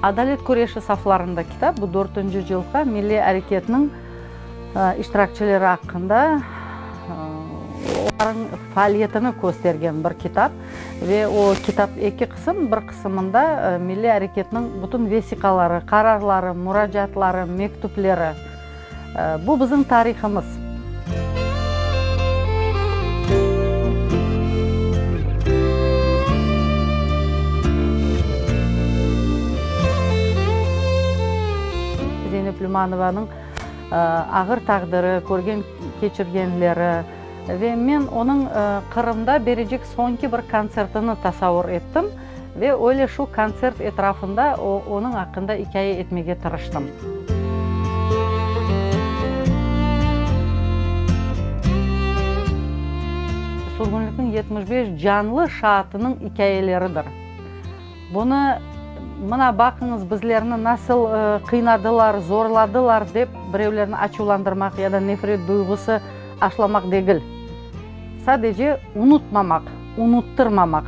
Adalet küreşi saflarında kitap, bu dörtünci cıltqa milliy areketniñ iştirakçileri aqqında, olarnıñ faaliyetini köstergen bir kitap. Ve o kitap eki qısım, bir qısımında milliy areketniñ bütün vesiqaları, qararları, muracaatları, mektüpleri. Bu bizim tarihımız. Zeynep Lümanovanıñ ağır taqdiri, körgen keçirgenleri ve men onıñ Qırımda berecek soñki bir kontsertini tasavur ettim ve öyle şu kontsert etrafında onıñ aqqında ikâye etmege tırıştım. Sürgünlikniñ 75 canlı şaatınıñ ikâyeleridir. Bunı, mına, baqıñız, bizlerni nasıl qıynadılar, zorladılar, dep birevlerni açuvlandırmaq ya da nefret duyğusı aşlamaq degil. Sadece unutmamaq, unuttırmamaq.